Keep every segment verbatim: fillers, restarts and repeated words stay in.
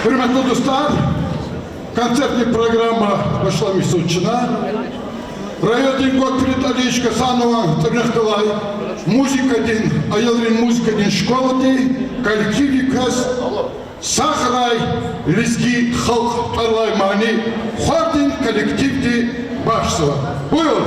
Гьуьрметлу дустар, концертный программа башламишзава чна. Райондин Гокфрид Алиевич Гьасанован тӀварунихъ галай музыкадин, аялрин музыкадин школадин коллективдиказ Сагърай лезги халкь тӀвар алай мани хордин коллективди бахшзава. Буюр.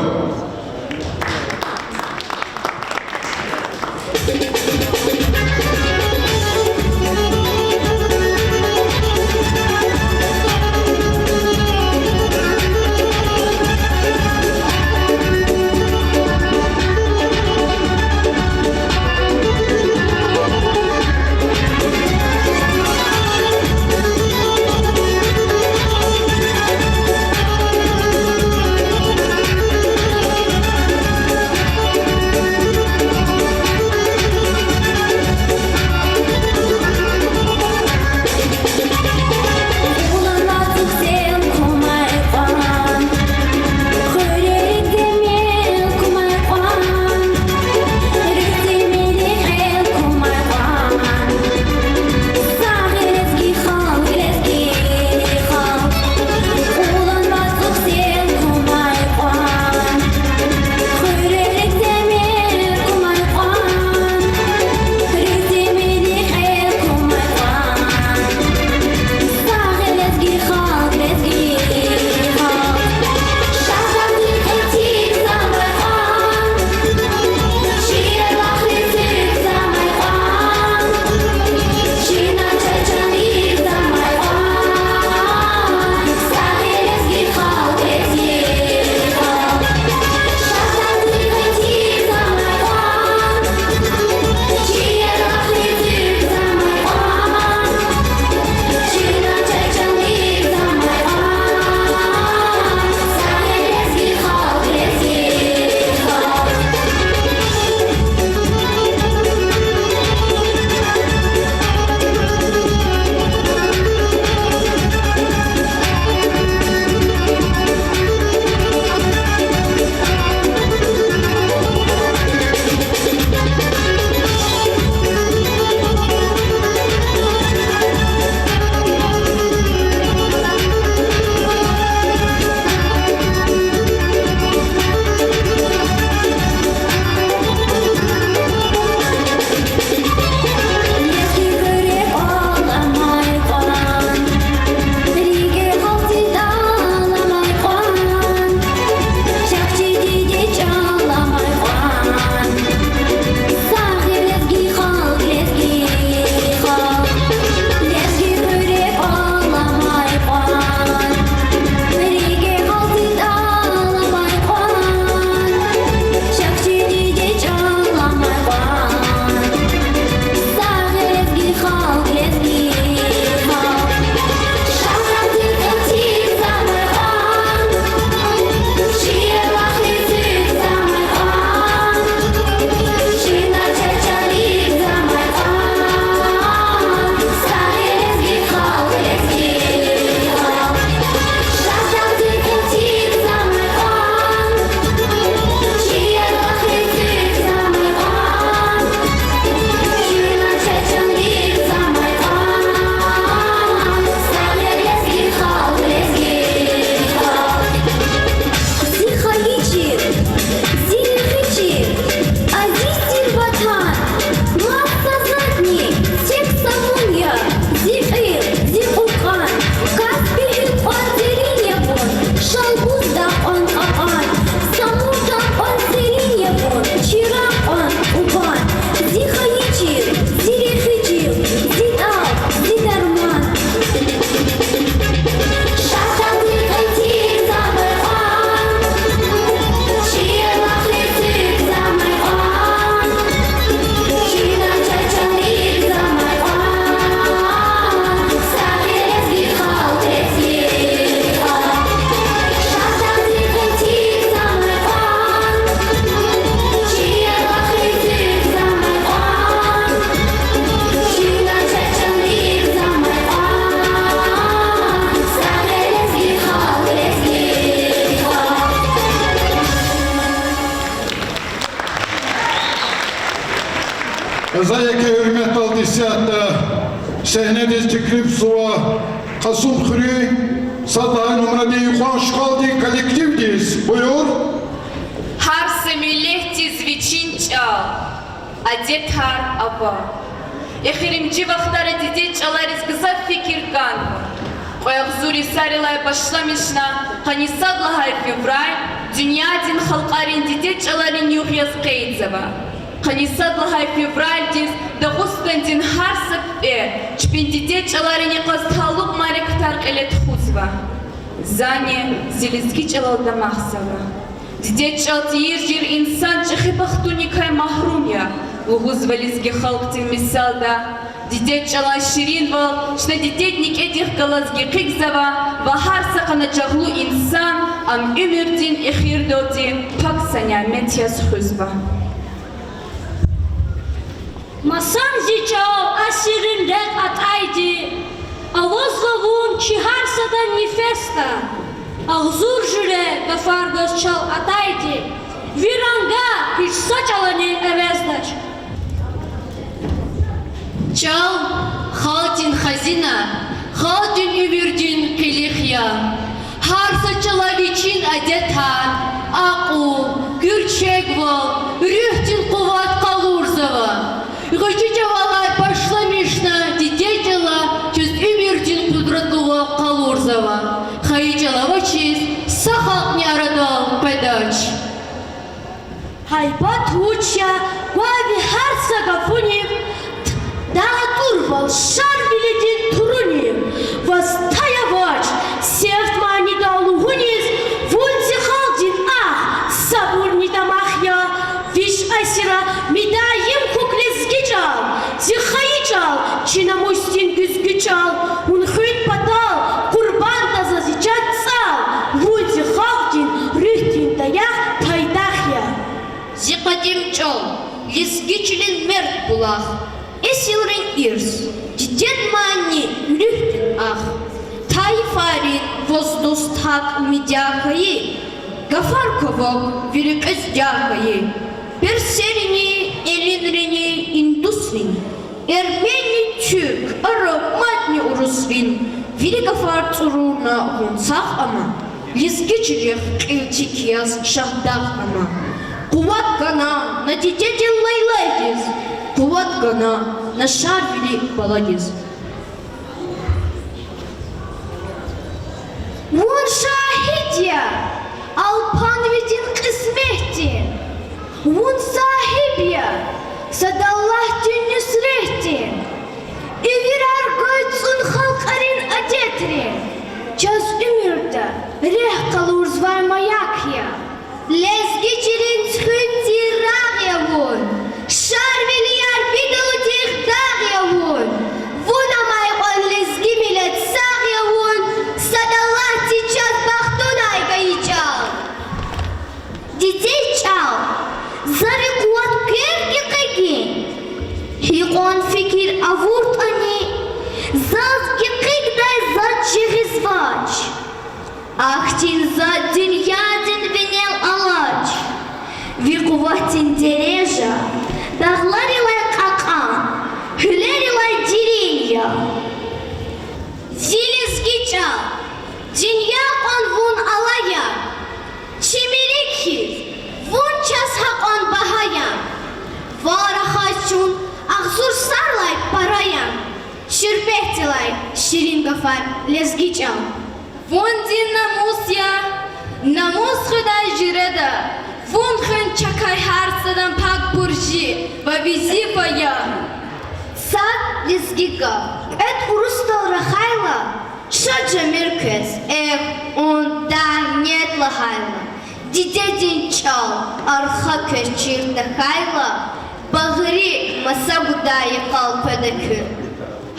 Сегьнедиз теклифзава Кьасумхуьруьн сад лагьай нумрадин юкьван школадин коллективдиз. Буюр. Гьар са миллетдиз вичин чӀал, адетар ава. Эхиримжи вахтара дидед чӀалариз гзаф фикир ганва. Кьве агъзур йисарилай башламишна къанни сад лагьай февраль дуьньядин халкьарин дидед чӀаларин югъ яз къейдзава. Къанни сад лагьай февральдиз Дагъустандин гьар са пипӀе чпин дидед чӀаларин йикъаз талукь мярекатар кьиле тухузва. Зани зи лезги чӀалал дамахзава. Дидед чӀал тийижир инсан чӀехи бахтуникай магьрум я лугьузва лезги халкьдин мисалда. Дидед чӀалан ширинвал чна дидед некӀедихъ галаз гекъигзава ва гьар са къанажагълу инсан ам уьмуьрдин эхирдалди пак са нямет яз хуьзва. Масан зи чӀал, а ширин рехъ атӀайди, авазва вун чи гьар садан нефесда. Агъзур жуьре гафар гваз чал атайди, ви ранга гьич са чӀалани эвездач. ЧӀал халкьдин хазина, халкьдин уьмуьрдин къилих я. Гьар са чӀала вичин адетар, акьул, гуьрчегвал, руьгьдин къуват къалурзава. ГъвечӀи чӀавалай башламишна дидед чӀала чаз уьмуьрдин къудратлувал къалурзава. Хайи чӀал авачиз са халкьни арадал къведач. Гьайбат вуч я квай ви гьар са гафунив, дагъ атӀурвал Шарвилидин турунив, ваз тай авач сифте манидал лугьуниз, вун зи халкьдин ах, сабурни дамах я. Виш асирра мидаим хьухь, лезги чӀал, зи хайи чӀал, чи намусдин гуьзгуь чӀал, вун хуьн патал къурбанда за зи чан цӀал, вун зи халкьдин руьгьдин даях, пайдах я. Зи къадим чӀал, лезги чилин мерд булах, эсилрин ирс, дидед мани, руьгьдин ах. Тайифайрин ваз дуст гьакӀ мидя хьайи, гафар квевак вири кьуьзя хьайи, персерини, эллинрини, индусрини, эрмени, туьрк, араб, мадни урусрин, вири гафар цӀурурна вун сагъ ама, лезги чилихъ кьил чиг яз Шагьдагъ ама. Къуват гана на дидедин лайлайдиз, къуват гана на Шарвили баладиз. Вун шагьид я Алпанвидин кьисметдин, вун сагьиб я сад Аллагьдин нусретдин. Ивирар гвай цӀун халкьарин адетрин чаз уьмуьрда рехъ къалурзавай маяк я. Лезги чилин цуьхуьн цӀирагъ я вун, Шарвилияр, бедбахтдин дагъ я вун. Вун амай кьван лезги миллет сагъ я вун, сад Аллагьди чаз бахтунай гайи чӀал. Дидед чӀал, за ви къуват квев гекъигин, гьикьван фикир авуртӀани, заз гекъигдай затӀ жагъизвач. Ахьтин затӀ дуьньядин винел алач. Ви къуватдин дережа дагъларилай кьакьан, гьуьлерилай дерин я. Зи лезги чӀал, дуьнья кьван вун алай я, чи милик хьиз вун чаз гьакьван багьа я. Ван рахаз чун агъзур йисарлай пара я, ширбетдилай ширин гафар лезги чӀал. Вун зи намус я, намус хуьдай жуьреда, вун хуьн чакай гьар садан пак буржи ва везифа я. Сад лезги гаф кьвед урусдал рахайла, ша жемир квез, эх, ундай нед лагьайла, дидедин чӀал арха квез чир тахьайла, багъри маса гудай йикъал къведа куьн.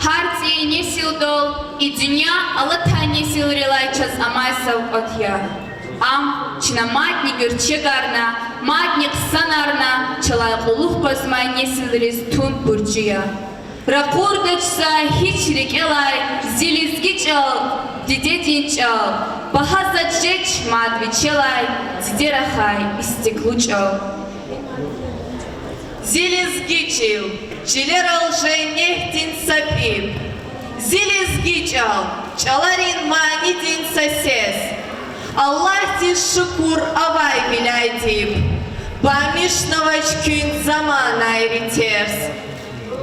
Гьар цӀийи несилдал и дуьнья алатай несилрилай чаз амай савкьват я. Ам чна мадни гуьрчегарна, мадни хъсанарна, чалай кьулухъ къвезмай несилриз тун буржи я. Ракъурдач за гьич рикӀелай зи лезги чӀал, дидедин чӀал, багьа затӀ жеч мад вичелай, диде рахай истиклу чӀал. Зи лезги чил, чилерал женнетдин са пӀипӀ, Зи лезги чӀал, чӀаларин манидин са сес. Аллагьдиз шукур авай виляй диб, бамишнавач куьн заманайри терс.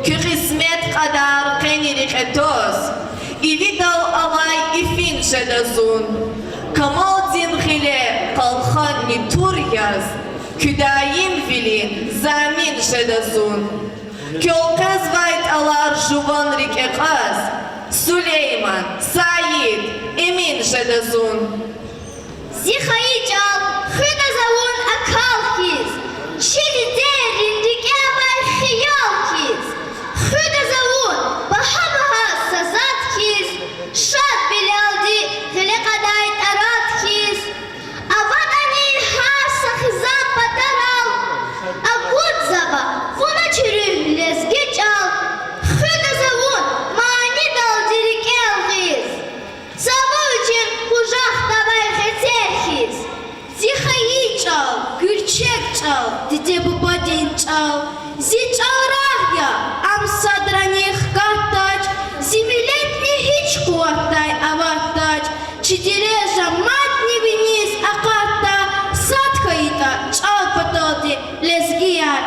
Куь къисмет кьадар къени рекье тваз, ивидал алай ифин жеда зун. Камалдин гъиле къалханни тур яз, куь даимвилин замин жеда зун. Квел къвезвай тӀалар жуван рикӀе кьаз, Сулейман, Саид, Эмин жеда зун. Зи хайи чӀал, хуьда за вун акал хьиз, чи дидейрин рикӀе авай хиял хьиз. Хуьда за вун багьа-багьа са затӀ хьиз, шад белялди гъиле кьадай тӀарат хьиз. АватӀани гьар са хизан патарал, акъудзава вуна чи руьгь, лезги чӀал. Хуьда за вун манидалди рикӀел гъиз, цаву вичин къужахдавай гъетер хьиз. Зи хайи чӀал, гуьрчег чӀал, диде-бубадин чӀал. Зи чӀал рагъ я, ам садрани хкатдач, зи миллетни гьич къуватдай аватдач. Чи дережа мадни виниз акъатда, сад хьайитӀа чӀал паталди, лезгияр.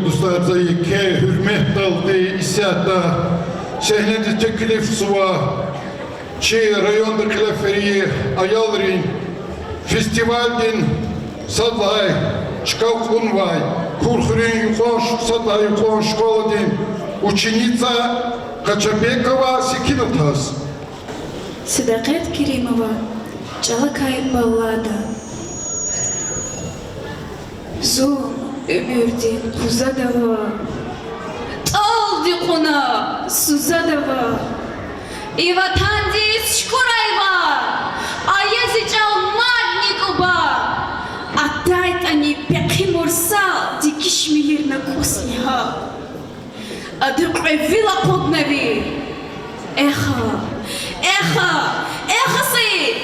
Дустар, за еке гьуьрметдалди исятда сегьнедиз теклифзава чи районда кьиле фейи аялрин фестивалдин сад лагьай чка кьунвай Курхуьруьн юкьван ш-, сад лагьай юкьван школадин ученица Къачабекова Секинатаз. Седакъет Керимова, чӀалакай баллада. Зун уьмуьрдин къузадава, тӀалди кьуна сузадава. И ватандиз шукурай ван, ая зи чӀал мадни кӀубан. АтайтӀани пехъи мурсал, дегиш мийир накӀусни гьал. Ада кьве вил акъудна ви. Эхо, эхо, эхо, Саид!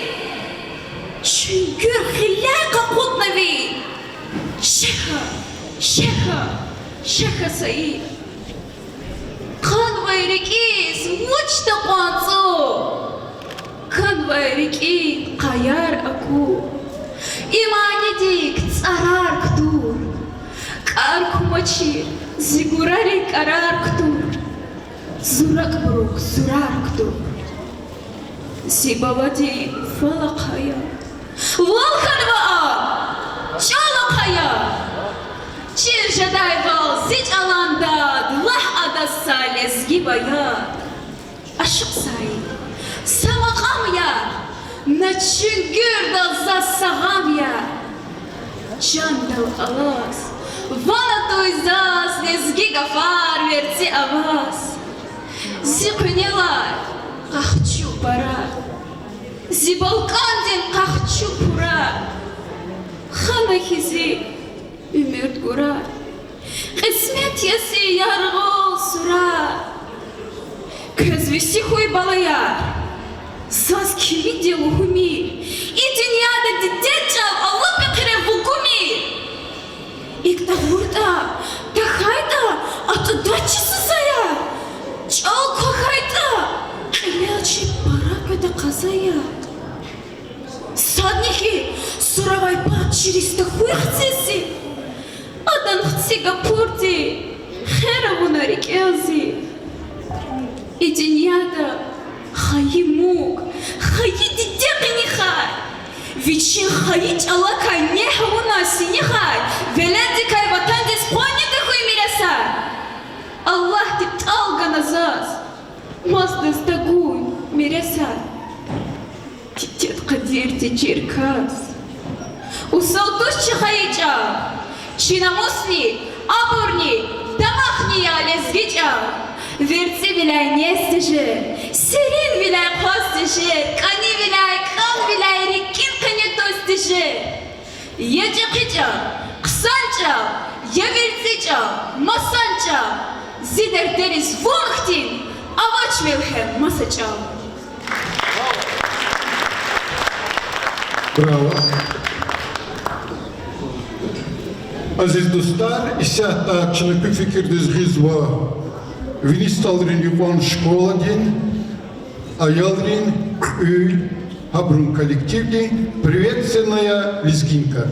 Чуьнгуьр хиляй къакъудна ви. Шехьа, шехьа, шехьа, Саид! Хъанвай рикӀиз вучда къванцӀу? Хъанвай рикӀин къаяр аку. И манидик цӀарар кутур. КӀар кумачир, зи гурарин кӀарар кутур. Зуракьбурук сурар кутур. Зи бабадин вал ахъая. Вал хьанва а, чӀал ахъая. Чир жедайвал зи чӀалан дад, лагь адаз са лезги баяд. Ашукь Саид, са макьам я, на чуьнгуьрдал заз са гъам я. Жандал алаз, ван атуй заз лезги гафар, верцӀи аваз. Зи къуьнелай къахчу пара, зи балкӀандин къахчу пура, хана хьи зи уьмуьрд гура. Кьисмет я зи яргъал сура. Квез веси хьуй, балаяр, заз килигда лугьумир, и дуьньяда дидед чӀал алуд пехъире вугумир. ИкӀ тавуртӀа, тахьайтӀа, атӀудач чи сузаяр. ЧӀал квахьайтӀа, кьилел чи пара къведа къазаяр. Садни хьи, суравай пад чириз тахьуй хциз зи. Адан хци гапурди хер авуна рикӀел зи. И дуьньяда хайи муг, хайи диде къенихай, вичин хайи чӀалакай негь авуна синихай, веледдикай ватандиз къванни тахьуй миресар. Аллагьди тӀал гана заз, мазлаз тагуй миресар. Дидед къадирди чир кас. Усал туш чи хайи чӀал. Чи намусни, абурни, дамахни я лезги чӀал. ВерцӀивиляй нез тежер, серинвиляй хъваз тежер, кӀанивиляй, кӀанвиляй рикӀин къене тваз тежер. Я чӀехи чӀал, хъсан чӀал, я верцӀи чӀал, масан чӀал, зи дердериз вун хьтин авач мелгьем маса чӀал. Браво. Азиз дустар, исятда чна куь фикирдиз гъизва Вини СтӀалрин юкьван школадин аялрин кьуьл, гьабурун коллективдин Приветственная лезгинка.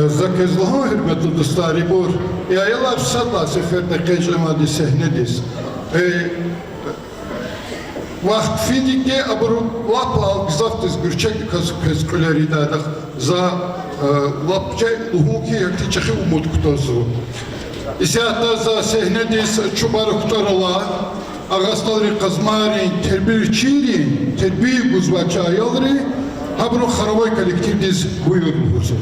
За квез лугьун, гьуьрметлу дустарибур, и аялар сад лагьай сеферда экъечӀнавайди сегьнедиз. Э, вахт финикди абуру лап гзафдиз гуьрчегдаказ квез кьуьлер ийидайдахъ, за, э, лап чӀехи лугьун хьи, ихьтин чӀехи умуд кутазва. Исятда за сегьнедиз чубарук кутарала Агъа СтӀалрин Къазмайрин тербиячийри, тербия гузвай чи аялри, гьабуру хоровой коллективдиз буюр лугьузва.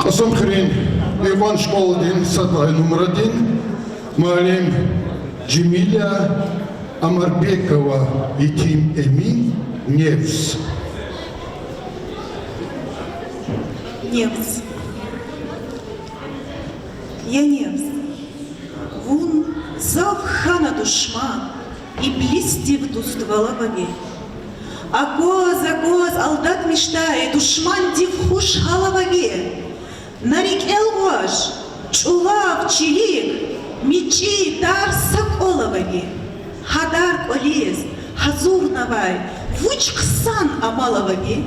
Кьасумхуьруьн юкьван школадин сад лагьай нумрадин муаллим Жемиля Амарбекова, Етим Эмин, Невс. Невс. Я Невс, вун зав хьана душман, иблисдив дуствал ава ви. Акваз-акваз алдатмишдай душмандив хуш гьал ава ви. На рикӀел гъваш, чӀулав, чилик, мичӀи, тар са кӀвал ава ви. Гьа тар кӀвализ гьазурнавай вуч хъсан амал ава ви.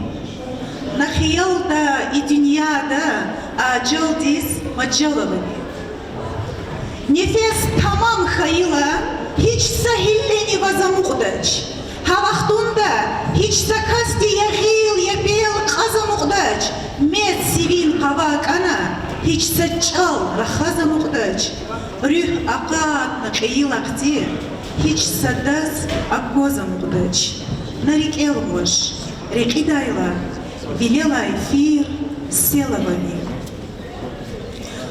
На хиялда и дуьньяда ажалдиз мажал ава ви. Нефес тамам хьайила, гьич са гьиллени ваз амукьдач. Гьа вахтунда гьич са касди я гъил, я пел кьаз амукьдач. Мез сивин къавай кӀана, гьич са чӀал рахаз амукьдач. Руьгь акъатна кьейила ахци, гьич садаз акваз амукьдач. На рикӀел гъваш, рекьидайла вилелай фир, сел ава ви.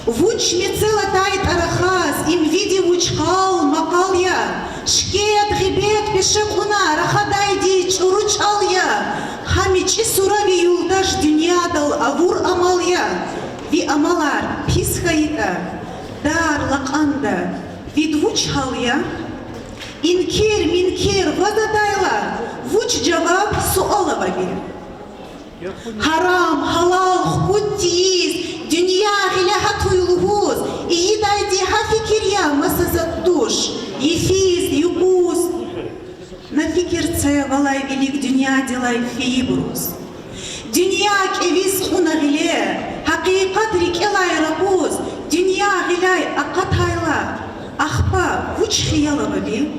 Вуч мецел атайтӀа рахаз, им види вуч къал-макъал я? Шикет, гъибет пеше кьуна рахадайди чӀуру чӀал я. Гьа мичӀи сура ви, юлдаш, дуьньядал авур амал я. Ви амалар пис хьайитӀа, дар лакьанда вид вуч гьал я? Инкир-минкир ваз атайла, вуч жаваб, суал ава ви? Гьарам, гьалал хкуд тийиз, дуьнья гъиле гьатуй лугьуз, ийидайди гьа фикир я, маса затӀ туш, йифиз, юкъуз. На фикир це валай вилик дуьньядилай фейибуруз. Дуьнья кӀевиз кьуна гъиле, гьакъикъат рикӀелай ракъуз, дуьнья гъиляй акъатайла, ахпа вуч хиял ава ви?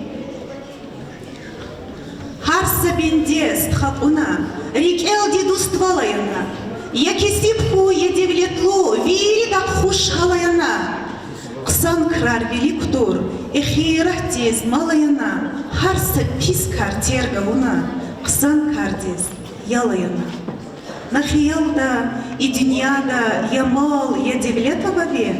Гьар са бенде стха кьуна, рикӀелди дуствал ая на, я кесиб хьуй, я девлетлу, виридахъ хуш гьал ая на. Хъсан крар вилик кутур, эхиратдиз мал ая на, гьар са пис кар терг авуна, хъсан кардиз ял ая на. На хиялда и дуьньяда я мал, я девлет ава ви?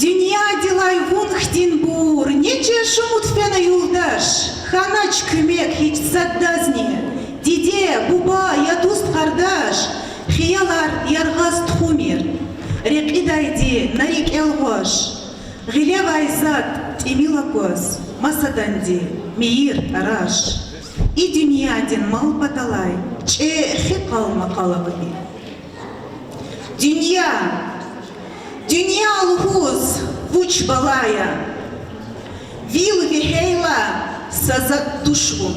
Дуьньядилай вун хьтинбур нече шумуд фена, юлдаш, хьанач куьмек гьич садазни, диде, буба я дуст-къардаш, хиялар яргъаз тухумир, рекьидайди на рикӀел гъваш, гъилевай затӀ тӀимил акваз, масаданди мийир тӀараш. И дуьньядин мал паталай чӀехи къал-макъал ава ви. Дуьнья, дуьнья лугьуз вуч бала я? Вил вегьейла, са затӀ туш вун.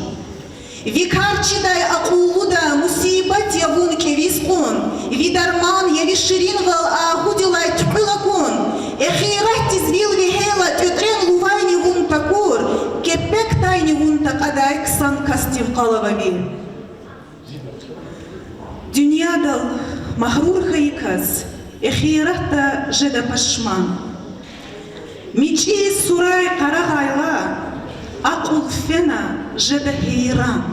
Ви кар чидай акьуллуда мусибат я вун кӀевиз кьун, ви дарман я ви ширинвал агьудилай туькьуьл акун, эхиратдиз вил вегьейла тӀветӀрен лувайни вун такур, кепекдайни вун такьадай хъсан касдив къалава ви. Дуьньядал магьрур хьайи кас эхиратда жеда пашман. МичӀи сурай къарагъайла, акьул фена жеда гьейран.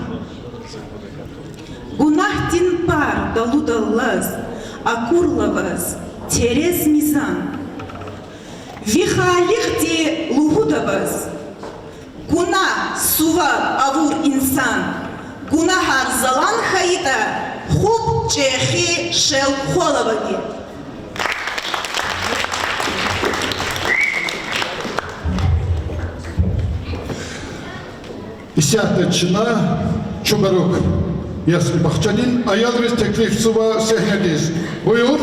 Гунагьдин пар далудаллаз акурла ваз терез-мизан. Ви Халикьди лугьуда ваз: гунагь, суваб авур инсан, гунагьар залан хьайитӀа, хупӀ чӀехи шел-хвал авади. Исятда чна Чубарук ясли-бахчадин аялриз теклифзава сегьнедиз. Буюр.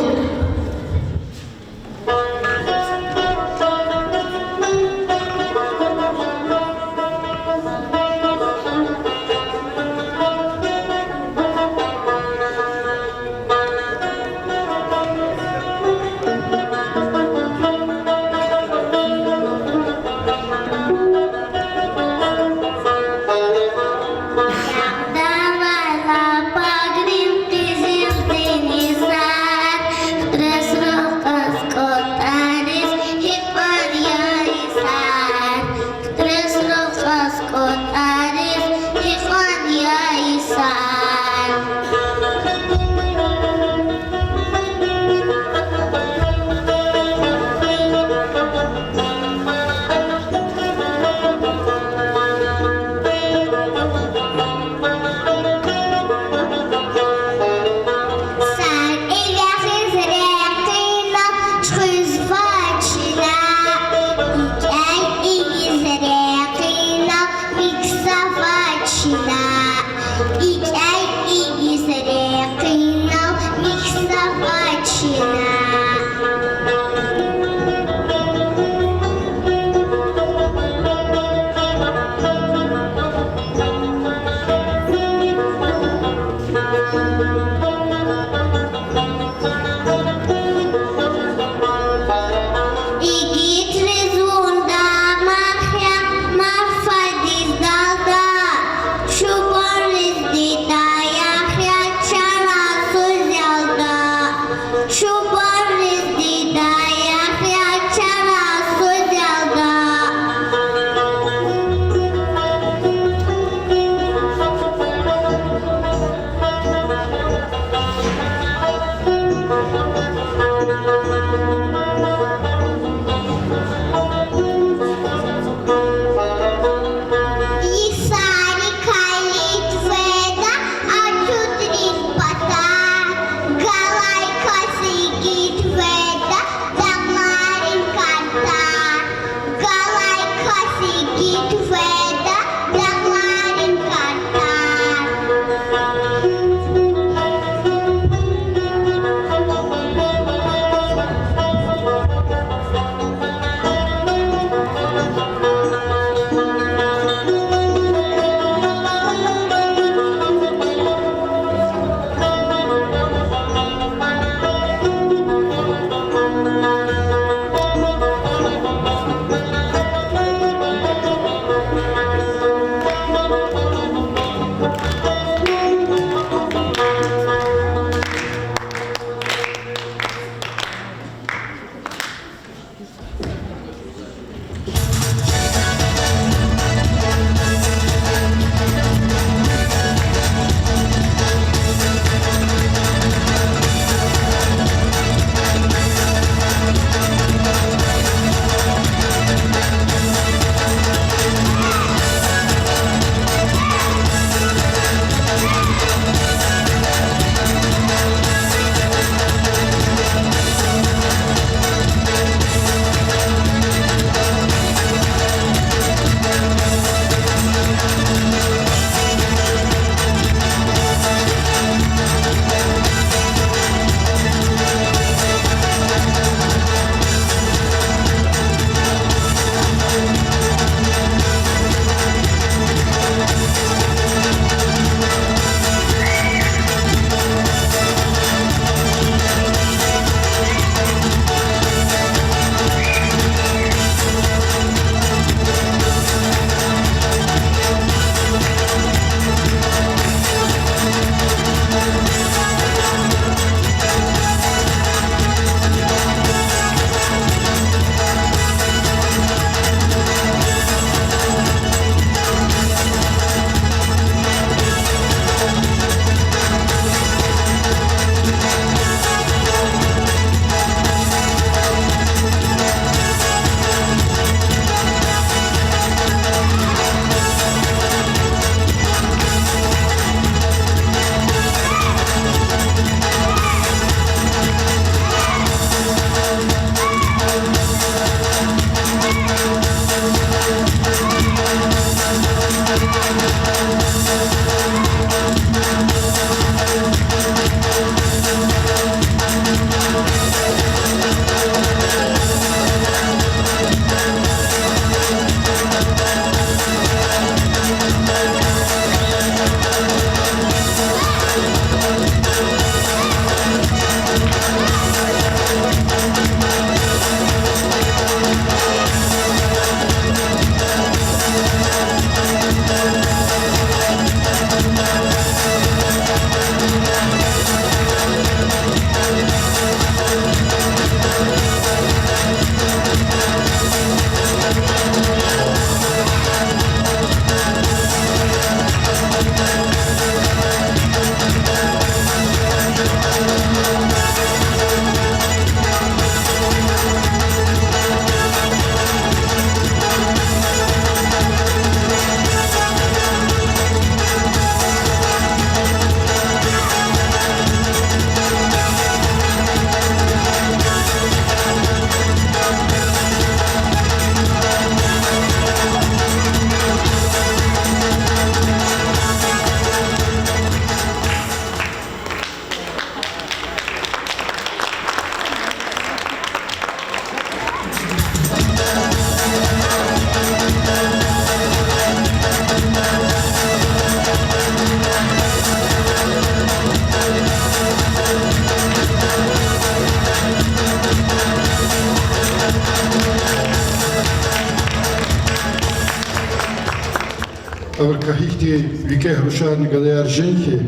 Абурукай гьихьтин викӀегь рушарни галаяр жен хьи,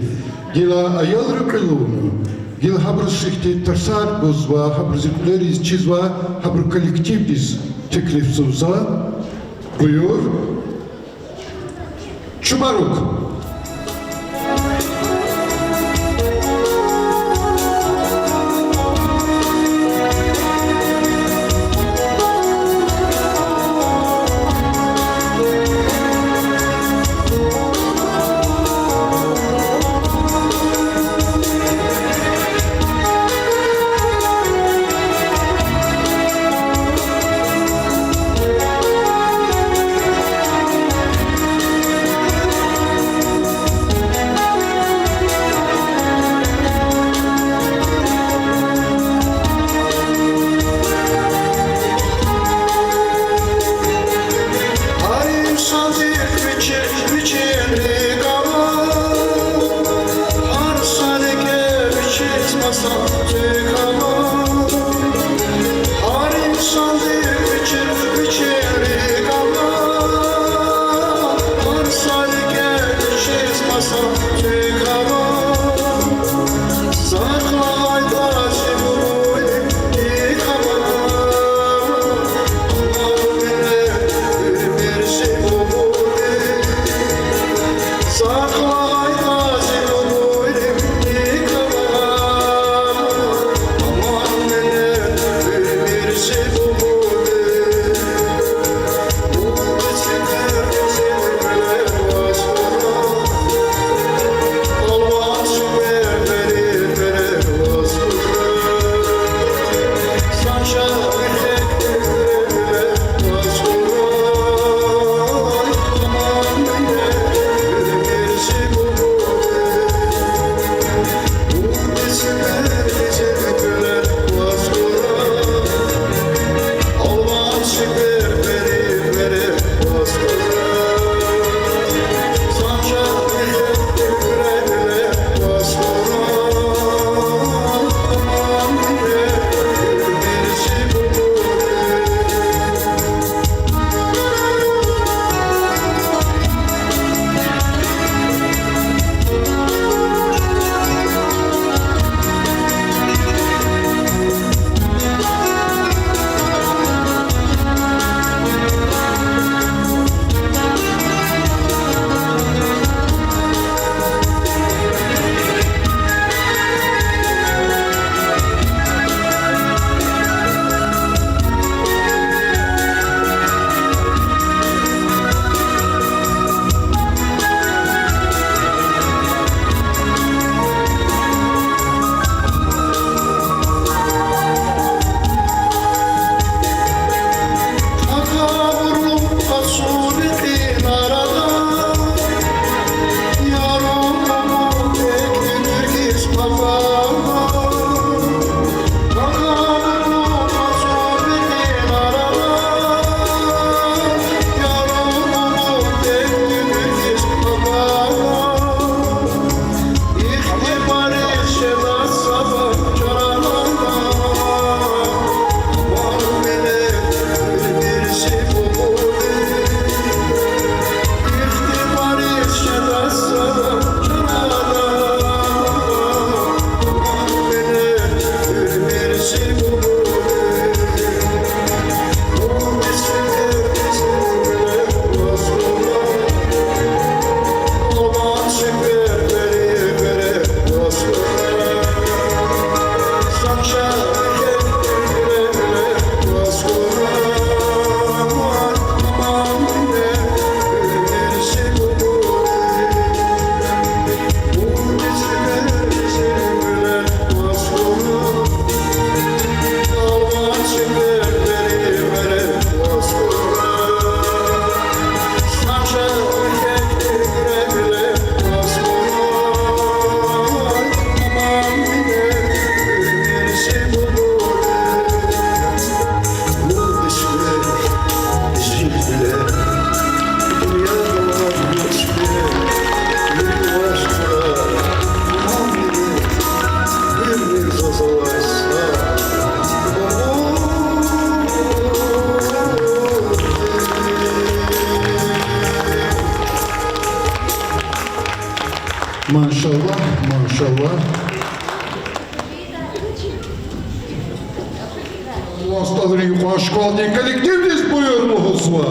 гила аялри кьил авуна, гила гьабуруз ихьтин тарсар гузва, гьабуруз и кьуьлериз чизва, гьабурун коллективдиз теклифзава за. Буюр, Чубарук. Машаллагь, машаллагь. Ваз СтӀалрин юкьван школадин коллективдиз буюр лугьузва.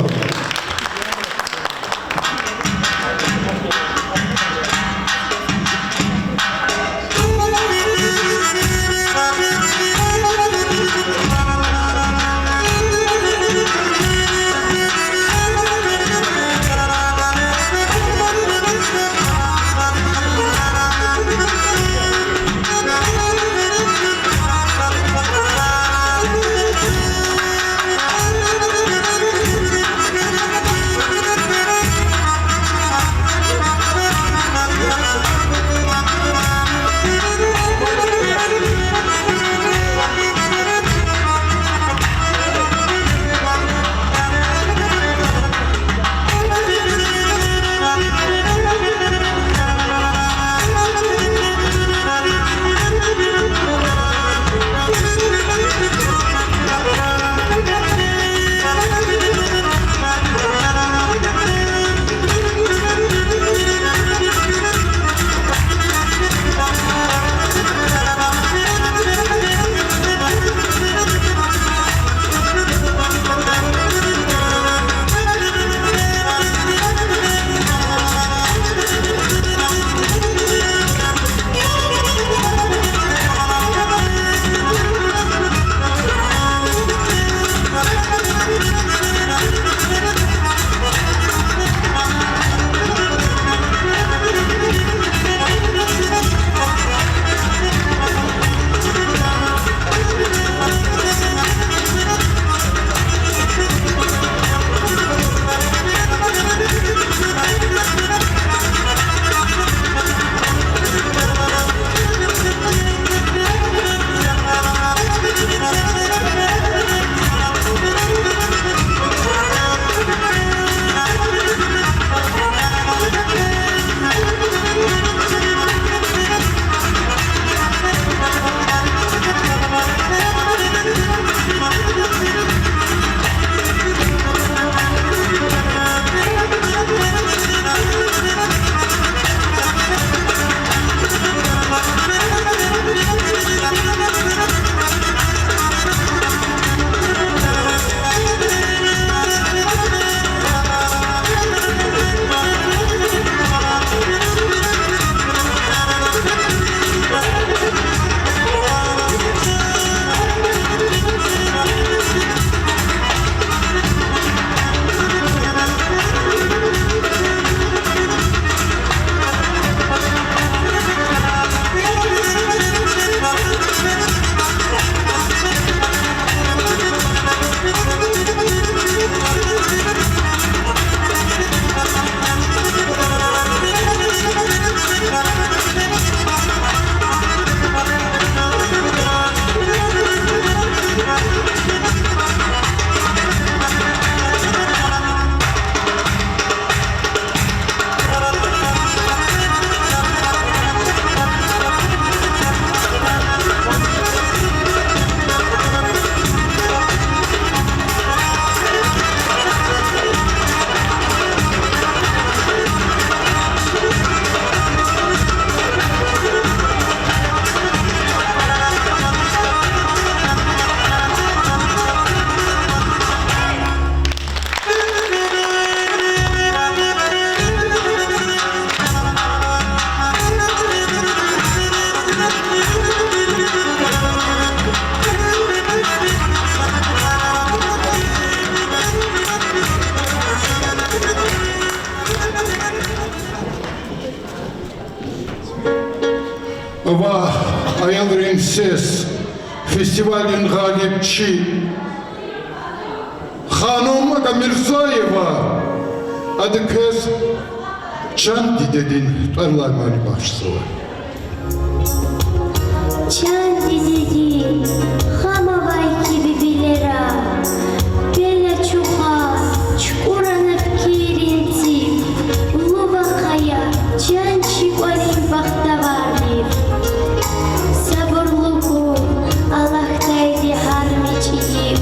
Ва аялрин сес фестивалдин гъалибчи ханум Агамирзаева, ада квез Чан дидедин тӀвар лагьай мани бахшзава. Чан дидеди, хам авай хьи бибилера, пел ачуха, чукӀурана пекерин циф, лув ахъая, чан чи кӀвалин бахтаварвал. Сабурлу хьун, алахьдайди гьар мичӀи йиф.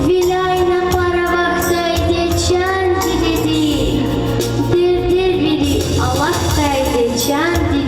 Виляй накъвар авахьдайди чан дидеди, дердер вири алахьдайди чан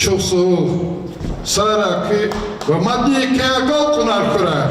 Чухсагъул, сагърай куьн ва мадни еке агалкьунар хьурай.